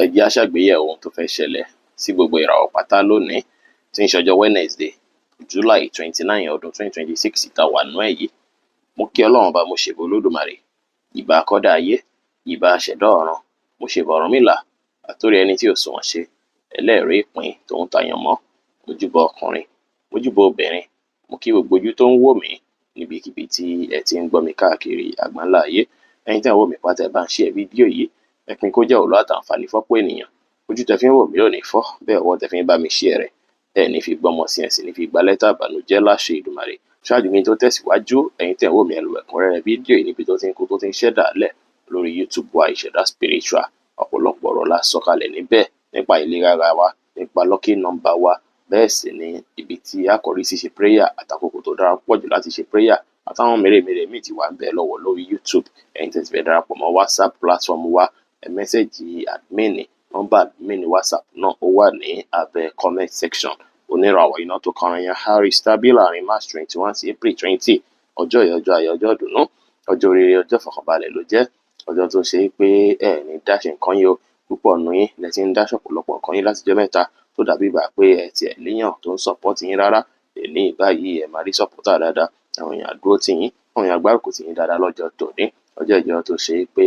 Ẹ jẹ́ á ṣàgbéyẹ̀wò ohun tó fẹ́ ṣẹlẹ̀ sí gbogbo ìràwọ̀ pátá lónìí tí ń ṣọjọ́ Wednesday, July 29, ọdún 2026 tá a wà nú ẹ̀ yìí. Mo kí Ọlọ́run Ọba, mo ṣèbà Olódùmarè, ìbà akọ́dá ayé, ìbà aṣẹ̀dá ọ̀run, mo ṣèbà Ọ̀rúnmìlà, àtórí ẹni tí ò sunwọ̀n ṣe, ẹlẹ́rìí ìpín tòun tàyànmọ́, mojúbà ọkùnrin, mojúbà obìnrin, mo kí gbogbo ojú tó ń wò mí níbikíbi tí ẹ ti ń gbọ́ mi káàkiri àgbáńlá ayé. Ẹ̀yin tẹ́ ń wò mí pátá, ẹ bá ń share fídíò yìí, ẹ pín kó jẹ́ òwúlò àtàǹfààní fọ́pọ̀ ènìyàn. Ojú tẹ́ fi ń wò mí ò ní fọ́, bẹ́ẹ̀ ọwọ́ tẹ́ fi ń bá mi share rẹ̀, ẹ ní fi gbọ́mọ sí, ẹ sì ní fi gba lẹ́tà ìbànújẹ́ láṣẹ Èdùmàrè. Ṣáájú mi tó tẹ̀síwájú, ẹ̀yin tẹ́ ń wò mí, ẹ lọ ẹ̀kúnrẹ́rẹ́ fídíò yìí níbi tó ti ń kó tó ti ń ṣẹ̀dá lẹ̀ lórí YouTube wa, Ìṣẹ̀dá Spiritual. Ọ̀pọ̀lọpọ̀ ọ̀rọ̀ la sọ kalẹ̀ níbẹ̀ nípa ìlera ara wa, nípa lucky number wa, bẹ́ẹ̀ sì ni ibi tí a kọrí sí ṣe prayer àtàkókò tó dára púpọ̀ jù láti ṣe prayer àtàwọn mèremère míì ti wà ń bẹ̀ lọ́wọ́ lórí YouTube. Ẹ̀yin tẹ́ ti fẹ́ darapọ̀ mọ́ WhatsApp platform wa, ẹ message admin, nọ́mbà admin WhatsApp náà ó wà ní abẹ́ comment section. Oníràwọ̀ iná tó kọrin yan Harris tàbí láàrin March 21 sí April 20, ọjọ́ yìí, ọjọ́ ayọ̀, ọjọ́ ìdùnnú, ọjọ́ oríire, ọjọ́ ìfọ̀kànbalẹ̀ ló jẹ́. Ọjọ́ tó ṣe é pé ẹ ní dáṣe nǹkan yín o. Púpọ̀ nù yín lẹ ti ń dáṣọ ọ̀pọ̀lọpọ̀ nǹkan yín látijọ́ mẹ́ta tó dàbí ìgbà pé ẹ tiẹ̀ léèyàn tó ń support yín rárá. Èní báyìí, ẹ máa rí supporter dáadáa, àwọn èèyàn dúró tì yín, àwọn èèyàn gbárùkù tì yín dáadáa lọ́jọ́ tòní. Ọjọ́ ìjọ tó ṣe é pé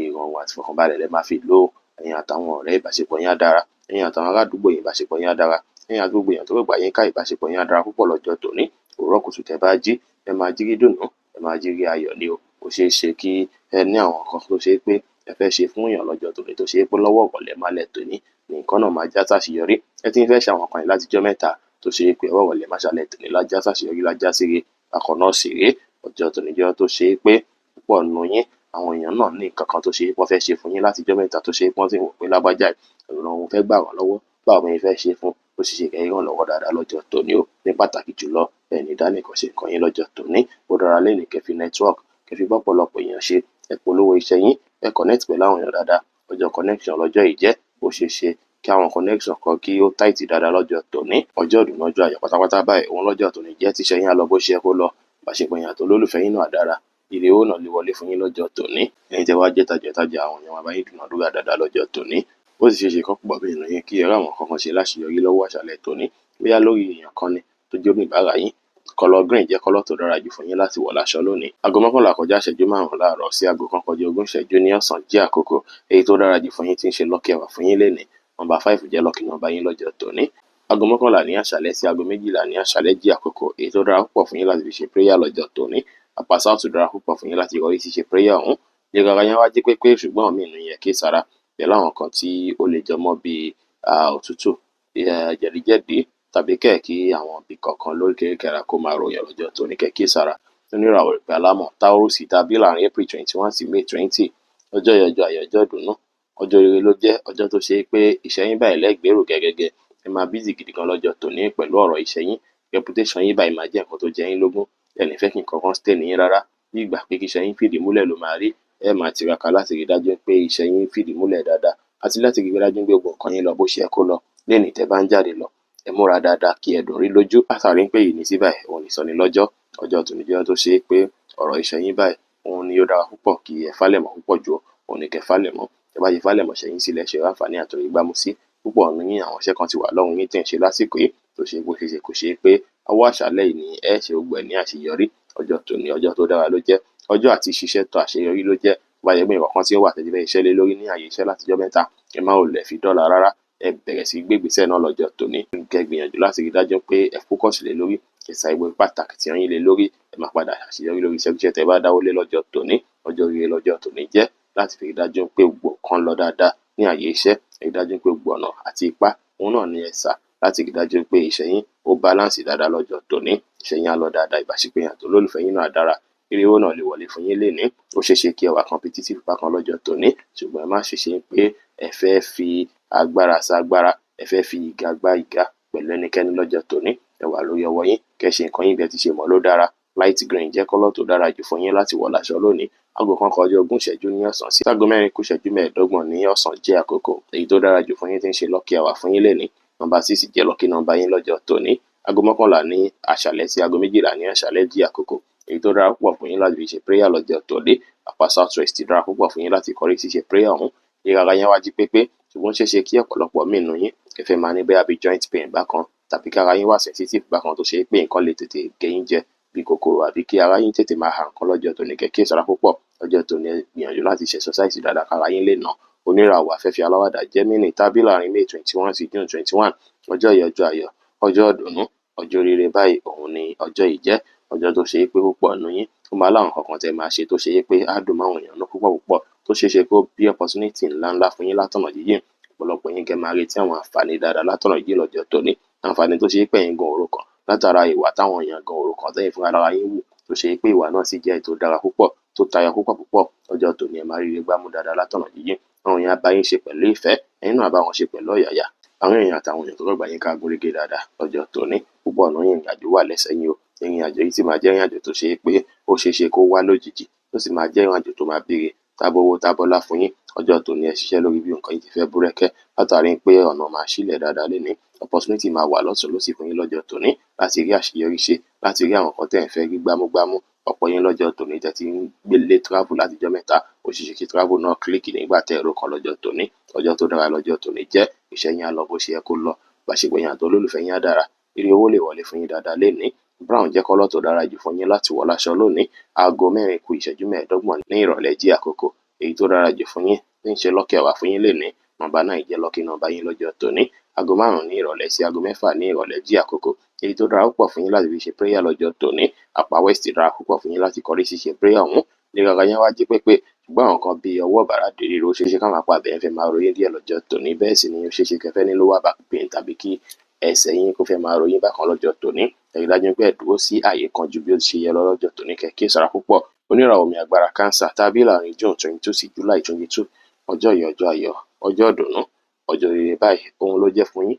ìrọ̀rùn àti ìfọ̀kànbalẹ̀ lẹ máa fi lò ó. Ẹ̀yin àtàwọn ọ̀rẹ́, ìbáṣepọ̀ yín á dára. Ẹ̀yin àtàwọn ará àdúgbò yín, ìbáṣepọ̀ yín á dára. Ẹ̀yin àti gbogbo èèyàn tó rọ̀gbà yín ká, ìbáṣepọ̀ yín á dára púpọ̀ lọ́jọ́ tòní. Òwúrọ̀ kùtù tẹ́ bá jí, ẹ máa jí rí dùnnú, ẹ máa jí rí ayọ̀ ni o. Ó ṣeé ṣe kí ẹ ní àwọn nǹkan tó ṣe é pé ẹ fẹ́ ṣe fún èèyàn lọ́jọ́ tòní tó ṣe é pé lọ́wọ́ ìrọ̀lẹ́ málẹ̀ tòní ní nǹkan náà máa já sáṣeyọrí. Ẹ ti ń fẹ́ ṣe àwọn nǹkan yìí látijọ́ mẹ́ta tó ṣe é pé ọwọ́ ìrọ̀lẹ́ máṣálẹ̀ tòní lá já sáṣeyọrí, lá já síre. Bákan náà sì rèé, ọjọ́ tòní jẹ́ ọjọ́ tó ṣe é pé púpọ̀ nínú yín, àwọn èèyàn náà ní nǹkan kan tó ṣe é pé wọ́n fẹ́ ṣe fún yín látijọ́ mẹ́ta tó ṣe é pé wọ́n ti ń wò pé lágbájá yìí, ọ̀nà òun fẹ́ gbà wọ́n lọ́wọ́, báwo ni fẹ́ ṣe fún ó sì ṣe kẹ́ ràn lọ́wọ́ dáadáa lọ́jọ́ tòní o. Ní pàtàkì jùlọ, ẹ ní dá nìkan ṣe nǹkan yín lọ́jọ́ tòní. Ó dára lénìí kẹ́ fi network, kẹ́ fi bá ọ̀pọ̀lọpọ̀ èèyàn ṣe, ẹ polówó iṣẹ́ yín, ẹ connect pẹ̀lú àwọn èèyàn dáadáa. Ọjọ́ connection lọ́jọ́ yìí jẹ́. Ó ṣeé ṣe kí àwọn connection kan kí ó tight dáadáa lọ́jọ́ tòní. Ọjọ́ ìdùnnú, ọjọ́ ayọ̀ pátápátá báyìí òun lọ́jọ́ tòní jẹ́. Tíṣẹ́ yín á lọ bó ṣe yẹ kó lọ, ìbáṣepọ̀ yín àti olólùfẹ́ yín náà á dára, ire owó náà lè wọlé fún yín lọ́jọ́ tòní. Ẹ̀yin tẹ́ wá jẹ́ tajà-tajà, àwọn èèyàn máa bá yín dúnàádúrà dáadáa lọ́jọ́ tòní. Ó sì ṣeé ṣe kọ́pọ̀ nínú yín kí ẹ rí àwọn nǹkan kan ṣe láṣeyọrí lọ́wọ́ àṣálẹ́ tòní, bóyá lórí èèyàn kan ni tó jẹ́ oníbàárà yín. Colour green jẹ́ colour tó dára jù fún yín láti wọ̀ láṣọ lónìí. 11:35 láàárọ̀ sí 12:20 ní ọ̀sán jẹ́ àkókò èyí tó dára jù fún yín tí ń ṣe lucky hour fún yín lénìí. Number 5 jẹ́ lucky number yín lọ́jọ́ tòní. 10:00 ní àṣálẹ́ sí 12:00 ní àṣálẹ́ jẹ́ àkókò èyí tó dára púpọ̀ fún yín láti fi ṣe prayer lọ́jọ́ tòní. Apá south dára púpọ̀ fún yín láti yọrí sí ṣe prayer ọ̀hún. Ìlera ara yín wá jí pépé, ṣùgbọ́n òmíì nínú yín, ẹ kíyèsára pẹ̀lú àwọn nǹkan tí ó lè jọmọ́ bíi òtútù, jẹ̀díjẹ̀dí tàbí kẹ̀ kí àwọn ibì kọ̀ọ̀kan lóríkèéríkèé ara kó máa ròyàn lọ́jọ́ tòní, kẹ́ kíyèsára. Oníràwọ̀ ìpè alámọ̀ Taurus tàbí láàrin April 21 sí May 20, ọjọ́ yìí, ọjọ́ ayọ̀, ọjọ́ ìdùnnú, ọjọ́ oríire ló jẹ́. Ọjọ́ tó ṣe é pé iṣẹ́ yín báyìí lẹ́gbẹ̀rún gẹ́gẹ́gẹ́. Ẹ máa busy gidi gan lọ́jọ́ tòní pẹ̀lú ọ̀rọ̀ iṣẹ́ yín. Reputation yín báyìí máa jẹ́ nǹkan tó jẹ yín lógún. Ẹ ní fẹ́ kí nǹkan kan stain yín rárá. Bí ìgbà pé kí iṣẹ́ yín fìdí múlẹ̀ ló máa rí. Ẹ máa tiraka láti rí dájú pé iṣẹ́ yín fìdí múlẹ̀ dáadáa àti láti rí dájú pé gbogbo nǹkan yín lọ bó ṣe yẹ kó lọ. Lénìí tẹ́ bá ń jáde lọ, ẹ múra dáadáa kí ẹ dùn rí lójú. Látàrí pé ìnísí báyìí òun ìsọni lọ́jọ́. Ọjọ́ tòní jẹ́ ọjọ́ tó ṣe é pé ọ̀rọ̀ iṣẹ́ yín báyìí òun ni ó dára púpọ̀ kí ẹ fálẹ̀mọ́ púpọ̀ jù. Òun ni kẹ́ fálẹ̀mọ́. Tẹ́ bá ṣe fálẹ̀mọ́ iṣẹ́ yín sílẹ̀, ṣe ráǹfààní àtòrí gbámú sí. Púpọ̀ nínú yín, àwọn iṣẹ́ kan ti wà lọ́rùn yín tí ń ṣe lásìkò yìí tó ṣe bó ṣe ṣe kò ṣe pé ọwọ́ àṣálẹ́ yìí ni ẹ ṣe gbogbo ẹ̀ ní àṣeyọrí. Ọjọ́ tòní, ọjọ́ tó dára ló jẹ́. Ọjọ́ àti ṣiṣẹ́ tó àṣeyọrí ló jẹ́. Tó bá jẹ́ pé nǹkan kan tí ó wà tẹ́ ti fẹ́ ṣiṣẹ́ lé lórí ní àyè iṣẹ́ látijọ́ mẹ́ta, ẹ má wulẹ̀ fi dọ́là rárá, ẹ bẹ̀rẹ̀ sí gbé ìgbésẹ̀ náà lọ́jọ́ tòní. Kẹ́ gbìyànjú láti rí dájú pé ẹ focus lé lórí, ẹ sa ìwé pàtàkì tí yín lé lórí, ẹ máa padà àṣeyọrí lórí iṣẹ́ kíṣẹ́ tẹ́ bá dáwọ́ lé lọ́jọ́ tòní. Ọjọ́ rere lọ́jọ́ tòní jẹ́ láti fi rí dájú pé gbogbo nǹkan lọ dáadáa ní àyè iṣẹ́. Ẹ rí dájú pé gbogbo ọ̀nà àti ipá òun náà ni ẹ sà láti rí dájú pé iṣẹ́ yín ó balance dáadáa lọ́jọ́ tòní. Iṣẹ́ yín á lọ dáadáa, ìbáṣepọ̀ yín àti olólùfẹ́ yín náà á dára, ire owó náà lè wọlé fún yín lénìí. Ó ṣeé ṣe kí ẹ wà competitive bákan lọ́jọ́ tòní, ṣùgbọ́n ẹ má ṣe ṣe pé ẹ fẹ́ fi agbára ságbára, ẹ fẹ́ fi ìga gbá ìga pẹ̀lú ẹnikẹ́ni lọ́jọ́ tòní. Ẹ wà lórí ọwọ́ yín, kẹ́ ṣe nǹkan yín bí ẹ ti ṣe mọ̀ ló dára. Light green jẹ́ colour tó dára jù fún yín láti wọ̀ láṣọ lónìí. 1:20 ní ọ̀sán sí 3:45 ní ọ̀sán jẹ́ àkókò èyí tó dára jù fún yín tí ń ṣe lucky hour fún yín lénìí. Number 6 jẹ́ lucky number yín lọ́jọ́ tòní. 10:00 ní àṣálẹ́ sí 12:00 ní àṣálẹ́ jẹ́ àkókò èyí tó dára púpọ̀ fún yín láti fi ṣe prayer lọ́jọ́ tòní. Apá south west dára púpọ̀ fún yín láti kọrí sí ṣe prayer ọ̀hún. Ìlera ara yín wá jí pépé. Ṣùgbọ́n ó ṣeé ṣe kí ọ̀pọ̀lọpọ̀ míì nínú yín kẹ́ fẹ́ máa ní bóyá bí joint pain bákan, tàbí kí ara yín wà sensitive bákan tó ṣe pé nǹkan lè tètè gé yín jẹ bí kòkòrò, àbí kí ara yín tètè máa hà nǹkan lọ́jọ́ tòní. Kẹ́ kíyèsára púpọ̀ lọ́jọ́ tòní, ẹ gbìyànjú láti ṣe exercise dáadáa kára yín lè nà. Oníràwọ̀ afẹ́fẹ́ aláwàdà Gemini tàbí láàrin May 21 sí June 21, ọjọ́ yìí ọjọ́ ayọ̀, ọjọ́ ìdùnnú, ọjọ́ rere báyìí òun ni ọjọ́ yìí jẹ́. Ọjọ́ tó ṣe é pé púpọ̀ nínú yín ó máa láwọn nǹkan kan tẹ́ máa ṣe tó ṣe é pé á dùn máwọn èèyàn nínú púpọ̀ púpọ̀, tó ṣeé ṣe kó bí opportunity ńláńlá fún yín látọ̀nà jíjìn. Ọ̀pọ̀lọpọ̀ yín kẹ́ máa retí àwọn àǹfààní dáadáa látọ̀nà jíjìn lọ́jọ́ tòní, àǹfààní tó ṣe é pé ẹ̀yin gan òro kan látara ìwà táwọn èèyàn gan òro kan tẹ́yìn fúnra ara yín wù, tó ṣe é pé ìwà náà sì jẹ́ èyí tó dára púpọ̀, tó tayọ púpọ̀ púpọ̀. Lọ́jọ́ tòní ẹ máa ríire gbámú dáadáa látọ̀nà jíjìn. Àwọn èèyàn á bá yín ṣe pẹ̀lú ìfẹ́, ẹ̀yin náà á bá wọn ṣe pẹ̀lú ọ̀yàyà. Àwọn èèyàn àtàwọn èèyàn tó rọ̀gbà yín ká gúnrégé dáadáa lọ́jọ́ tòní. Púpọ̀ nínú yín ìrìnàjò wà lẹ́sẹ̀ yín o. Ìrìnàjò yìí sì máa jẹ́ ìrìnàjò tó ṣe é pé ó ṣeé ṣe kó wá lójijì, ó sì máa jẹ́ ìrìnàjò tó máa béèrè tábowó tábọ́lá fún yín. Ọjọ́ tòní ẹ ṣiṣẹ́ lórí bí nǹkan yìí ti fẹ́ búrẹ́kẹ́, látàrí pé ọ̀nà máa ṣílẹ̀ dáadáa lénìí. Opportunity máa wà lọ́tùn lósì fún yín lọ́jọ́ tòní láti rí àṣeyọrí ṣe, láti rí àwọn nǹkan tẹ́ ẹ̀ ń fẹ́ rí gbámúgbámú. Ọ̀pọ̀ yín lọ́jọ́ tòní tẹ́ ti ń gbélé travel látijọ́ mẹ́ta, ó ṣeé ṣe kí travel náà click nígbà tẹ́ ẹ̀rọ kan lọ́jọ́ tòní. Ọjọ́ tó dára lọ́jọ́ tòní jẹ́. Iṣẹ́ yín á lọ bó ṣe yẹ kó lọ, ìbáṣepọ̀ yín àti olólùfẹ́ yín á dára, ire owó lè wọlé fún yín dáadáa lénìí. Brown jẹ́ kọ́lọ̀ tó dára jù fún yín láti wọ̀ láṣọ lónìí. Aago 3:45 ní ìrọ̀lẹ́ jí àkókò, èyí tó dára jù fún yín ní ṣe lucky hour fún yín lénìí. Nọ́mbà 9 jẹ́ lucky number yín lọ́jọ́ tòní. Aago 5 ní ìrọ̀lẹ́ sí aago 6 ní ìrọ̀lẹ́ jí àkókò, èyí tó dára púpọ̀ fún yín láti fi ṣe prayer lọ́jọ́ tòní. Apá west dára púpọ̀ fún yín láti kọrí sí ṣe prayer ọ̀hún. Ní rárá yẹn wá jí pépé, ṣùgbọ́n àwọn kan bíi ọwọ́ bàrà dèrè, ó ṣeé ṣe káwọn apá abẹ́yẹn fẹ́ máa ròyìn díẹ̀ lọ́jọ́ tòní. Bẹ́ẹ̀ sì ni ó ṣeé ṣe kẹfẹ́ ní lower back pain tàbí kí ẹsẹ̀ yín kó fẹ́ máa ròyìn bákan lọ́jọ́ tòní. Ẹ rí dájú pé ẹ dúró sí àyè kan ju bí ó ti ṣe yẹ lọ lọ́jọ́ tòní, kẹ́ kíyèsára púpọ̀. Oníràwọ̀ omi agbára Cancer tàbí láàrin June 22 sí July 22, ọjọ́ yìí ọjọ́ ayọ̀, ọjọ́ ìdùnnú, ọjọ́ rere báyìí òun ló jẹ́ fún yín.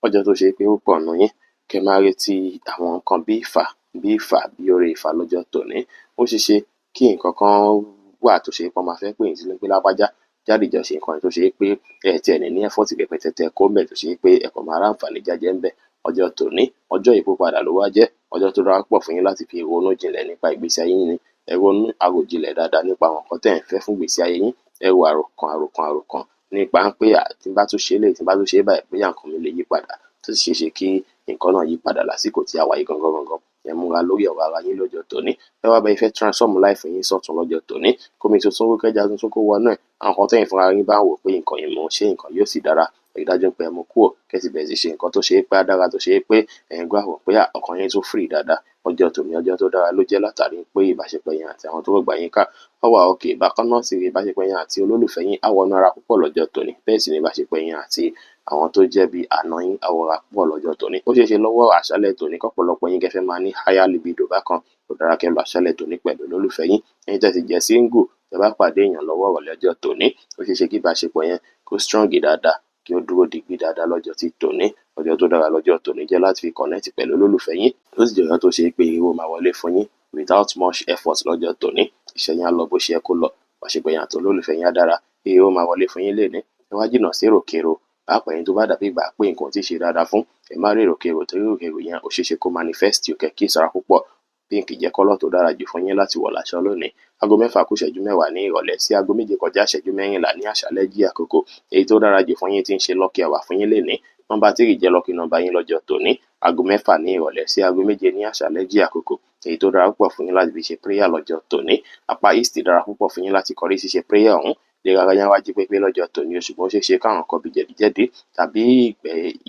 Ọjọ́ tó ṣe pé púpọ̀ nínú yín kẹ́ máa retí àwọn nǹkan bí ìfà, bí ìfà, bí oore ìfà lọ́jọ́ tòní. Ó ṣeé ṣe kí nǹkan kan wà tó ṣe pé wọ́n máa fẹ́ pè yín sílé pé lágbájá jáde jọ ṣe nǹkan tó ṣe pé ẹ tiẹ̀ ní effort rẹpẹtẹ tẹ kó ńbẹ̀, tó ṣe pé ẹ kàn máa ráǹfààní jájẹ ńbẹ̀. Ọjọ́ tòní, ọjọ́ ìyípadà ló wá jẹ́, ọjọ́ tó dára púpọ̀ fún yín láti fi ronú jinlẹ̀ nípa ìgbésí ayé yín ni. Ẹ ronú àròjinlẹ̀ dáadáa nípa àwọn nǹkan tẹ́ ẹ̀ ń fẹ́ fún ìgbésí ayé yín. Ẹ ro àròkàn àròkàn àròkàn nípa pé tí n bá tún ṣe eléyìí, tí n bá tún ṣe báyìí, bóyá nǹkan mi lè yí padà, tó sì ṣeé ṣe kí nǹkan náà yí padà lásìkò tí a wà yìí gangan gangan. Ẹ múra lórí ọ̀rọ̀ ara yín lọ́jọ́ tòní. Ẹ wá bá yín fẹ́ transform life yín sọ́tun lọ́jọ́ tòní. Kómi tuntun rú kẹ́ja tuntun kó wọnú ẹ̀. Àwọn nǹkan tẹ́yìn fúnra yín bá ń wò pé nǹkan yìí mò ń ṣe, nǹkan yóò sì dára. Ẹ rí dájú pé ẹ mú kúrò, kẹ́ sì bẹ̀rẹ̀ sí ṣe nǹkan tó ṣe é pé á dára, tó ṣe é pé ẹ̀yin gan á wò pé ọkàn yín tún free dáadáa. Ọjọ́ tòní ọjọ́ tó dára ló jẹ́ látàrí pé ìbáṣepọ̀ yín àti àwọn tó rọ̀gbà yín ká ó wà òkè. Bákan náà sì rí ìbáṣepọ̀ yín àti olólùfẹ́ yín á wọnú ara púpọ̀ lọ́jọ́ tòní. Bẹ́ẹ̀ sì ni ìbáṣepọ̀ yín àti àwọn tó jẹ́ bí àna yín á wọra púpọ̀ lọ́jọ́ tòní. Ó ṣeé ṣe lọ́wọ́ àṣálẹ́ tòní kọ́pọ̀lọpọ̀ yín kẹ́ fẹ́ máa ní higher libido bákan. Kò dára kẹ́ lo àṣálẹ́ tòní pẹ̀lú olólùfẹ́ yín. Ẹ̀yin tẹ́ sì jẹ́ single, tẹ́ bá pàdé èèyàn lọ́wọ́ ìrọ̀lẹ́ ọjọ́ tòní, ó ṣeé ṣe kí ìbáṣepọ̀ yẹn kó strong dáadáa, kí ó dúró digbí dáadáa lọ́jọ́ tí tòní. Ọjọ́ tó dára lọ́jọ́ tòní jẹ́ láti fi connect pẹ̀lú olólùfẹ́ yín. Ó sì jẹ́ ọjọ́ tó ṣe pé owó máa wọlé fún yín without much effort lọ́jọ́ tòní. Iṣẹ́ yín á lọ bó ṣe yẹ kó lọ, ìbáṣepọ̀ yín àti olólùfẹ́ yín á dára, ire ó máa wọlé fún yín lénìí. Ẹ wá jìnnà sí èròkérò, pàápàá ẹ̀yin tó bá dàbí ìgbà pé nǹkan ò tíì ṣe dáadáa fún, ẹ má rí èròkérò, torí èròkérò yẹn ó ṣeé ṣe kó manifest o, kẹ́ kíyèsára púpọ̀. Pink jẹ́ kọ́lọ̀ tó dára jù fún yín láti wọ̀ láṣọ lónìí. Aago 6:50 ní ìrọ̀lẹ́ sí aago 6:45 ní àṣálẹ́ jí àkókò, èyí tó dára jù fún yín tí ń ṣe lucky hour fún yín lénìí. Nọ́mbà 3 jẹ́ lucky number yín lọ́jọ́ tòní. Aago 6 ní ìrọ̀lẹ́ sí aago 7 ní àṣálẹ́ jí àkókò, èyí tó dára púpọ̀ fún yín láti fi ṣe prayer lọ́jọ́ tòní. Apá east dára púpọ̀ fún yín láti kọrí sí ṣe prayer ọ̀hún. Ìlera ara yín á wá jí pépé lọ́jọ́ tòní, ṣùgbọ́n ó ṣeé ṣe káwọn nǹkan bíi jẹ̀díjẹ̀dí tàbí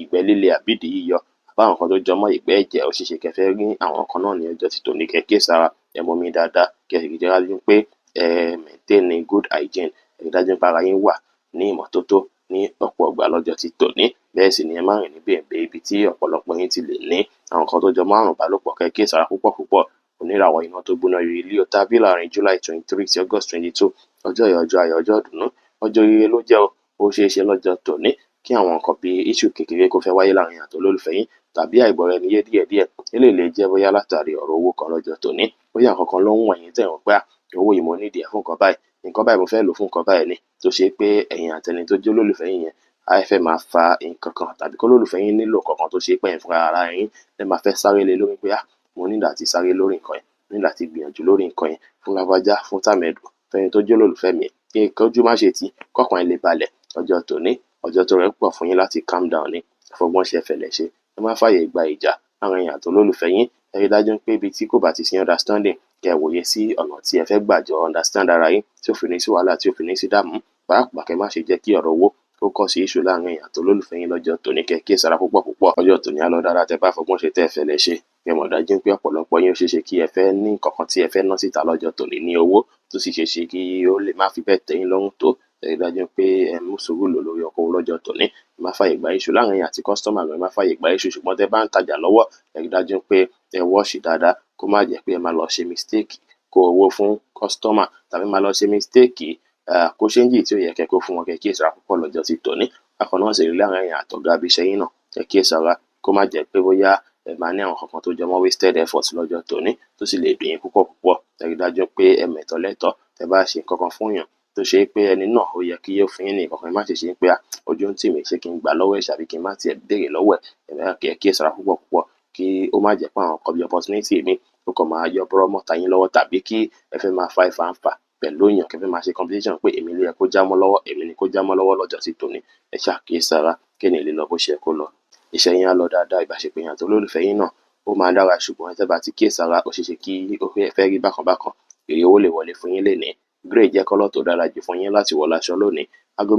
ìgbẹ́ líle àbí ìdí yíyọ, àbáwọn nǹkan tó jọmọ́ ìgbẹ́ ẹ̀jẹ̀, ó ṣeé ṣe kẹ́ fẹ́ rí àwọn nǹkan náà ní ọjọ́ tí tòní. Kẹ́ kíyèsára, ẹ mumi dáadáa, kẹ́ sì rí dájú pé ẹ maintain good hygiene. Ẹ rí dájú pé ara yín wà ní ìmọ́tótó ní ọ̀pọ̀ ìgbà lọ́jọ́ tí tòní. Bẹ́ẹ̀ sì ni ẹ má rìn ní bèbè ibi tí ọ̀pọ̀lọpọ̀ yín ti lè ní àwọn nǹkan tó jọmọ́ àrùn ìbálòpọ̀, kẹ́ kíyèsára púpọ̀ púpọ̀. Oníràwọ̀ iná tó gbóná riri Leo tàbí láàrin July 23 sí August 22, ọjọ́ yìí ọjọ́ ayọ̀, ọjọ́ ìdùnnú, ọjọ́ rere ló jẹ́ o. Ó ṣeé ṣe lọ́jọ́ tòní kí àwọn nǹkan bíi issue kékeré kó fẹ́ wáyé láàrin àti olólùfẹ́ yín tàbí àìgbọ́ra-ẹni-yé díẹ̀díẹ̀. Eléyìí lè jẹ́ bóyá látàrí ọ̀rọ̀ owó kan lọ́jọ́ tòní, bóyá nǹkan kan ló ń wọ̀n yín tẹ̀ wọ́n pé owó yìí mo need ẹ̀ fún nǹkan báyìí, nǹkan báyìí mo fẹ́ lò fún nǹkan báyìí ni, tó ṣe pé ẹ̀yin àtẹni tó jẹ́ olólùfẹ́ yín yẹn á fẹ́ máa fa nǹkan kan, tàbí kó olólùfẹ́ yín nílò nǹkan kan tó ṣe pé ẹ̀yin fúnra ara yín lẹ máa fẹ́ sáré lé lórí pé mo need àti sáré lórí nǹkan yẹn, mo need àti gbìyànjú lórí nǹkan yẹn fún lágbájá, fún tàmẹ̀dù, fẹ́ni tó jẹ́ olólùfẹ́ mi, kí kójú má ṣe tì, kọ́kàn ẹ lè balẹ̀ lọ́jọ́ tòní. Ọjọ́ tó rẹ̀ pọ̀ fún yín láti calm down ni. Fọgbọ́n ṣe, fẹ̀lẹ̀ ṣe. Ẹ má fààyè gba ìjà láàrin ẹ̀yin àti olólùfẹ́ yín. Ẹ rí dájú pé ibi tí kò bá ti sí understanding, kẹ́ ẹ wòye sí ọ̀nà tí ẹ fẹ́ gbà jọ understand ara yín, tí ò fi ní sí wàhálà, tí ò fi ní sí dààmú. Pàápàá kẹ́ má ṣe jẹ́ kí ọ̀rọ̀ owó kó kọ́ sí issue láàrin ẹ̀yin àti olólùfẹ́ yín lọ́jọ́ tòní. Kẹ́ kíyèsára púpọ̀ púpọ̀. Ọjọ́ tòní á lọ dáadáa tẹ́ bá fọgbọ́n ṣe, tẹ́ fẹ̀lẹ̀ ṣe. Kẹ́ mọ̀ dájú pé ọ̀pọ̀lọpọ̀ yín, ó ṣeé ṣe kí ẹ fẹ́ ní nǹkan kan tí ẹ fẹ́ ná síta lọ́jọ́ tòní ní owó, tó sì ṣeé ṣe kí ó lè má fi bẹ́ẹ̀ tẹ́ yín lọ́rùn tó. Ẹ rí dájú pé ẹ mú sùúrù lò lórí ọkọ̀ lọ́jọ́ tòní. Ẹ má fààyè gba issue láàrin ẹ̀yin àti customer gan. Ẹ má fààyè gba issue, ṣùgbọ́n tẹ́ bá ń tajà lọ́wọ́, ẹ rí dájú pé ẹ watch dáadáa, kó má jẹ́ pé ẹ máa lọ ṣe mistake kó owó fún customer, tàbí máa lọ ṣe mistake kó change tí ò yẹ kẹ́ kó fún wọn. Kẹ́ kíyèsára púpọ̀ lọ́jọ́ ti tòní. Bákan náà sì rí, láàrin ẹ̀yin àtọ̀gá ibi iṣẹ́ yín náà, kẹ́ kíyèsára, kó má jẹ́ pé bóyá ẹ máa ní àwọn kankan tó jọ mọ́ wasted effort lọ́jọ́ tòní, tó sì lè dùn yín púpọ̀ púpọ̀. Ẹ rí dájú pé ẹ mẹ̀tọ́ lẹ́tọ̀ọ́. Tẹ́ bá ṣe nǹkan kan fún èèyàn tó ṣe pé ẹni náà ó yẹ kí ó fún yín ní nǹkan kan, ẹ má ṣe ṣe pé ojú ń tì mí, ṣé kí n gbà lọ́wọ́ ẹ̀ ṣàbí kí n má tiẹ̀ béèrè lọ́wọ́ ẹ̀. Ẹ kíyèsára púpọ̀ púpọ̀, kí ó má jẹ́ pé àwọn nǹkan bí opportunity mi ó kàn máa yọ bọ́rọ́ mọ́ta yín lọ́wọ́, tàbí kí ẹ fẹ́ máa fa ìfàǹfà pẹ̀lú èèyàn, kí ẹ fẹ́ máa ṣe competition pé èmi ló yẹ kó já mọ́ lọ́wọ́, èmi ni kó já mọ́ lọ́wọ́ lọ́jọ́ sí tòní. Ẹ ṣàkíyèsára kí ni lè lọ bó ṣe yẹ kó lọ. Iṣẹ́ yín á lọ dáadáa, ìbáṣepọ̀ ẹ̀yin àti olólùfẹ́ yín náà ó máa dára, ṣùgbọ́n tẹ́ bá ti kíyèsára, ó ṣeé ṣe kí ó fẹ́ rí bákan bákan. Èrè owó lè wọlé fún yín lénìí. Grey jẹ́ colour tó dára jù fún yín láti wọ̀ láṣọ lónìí.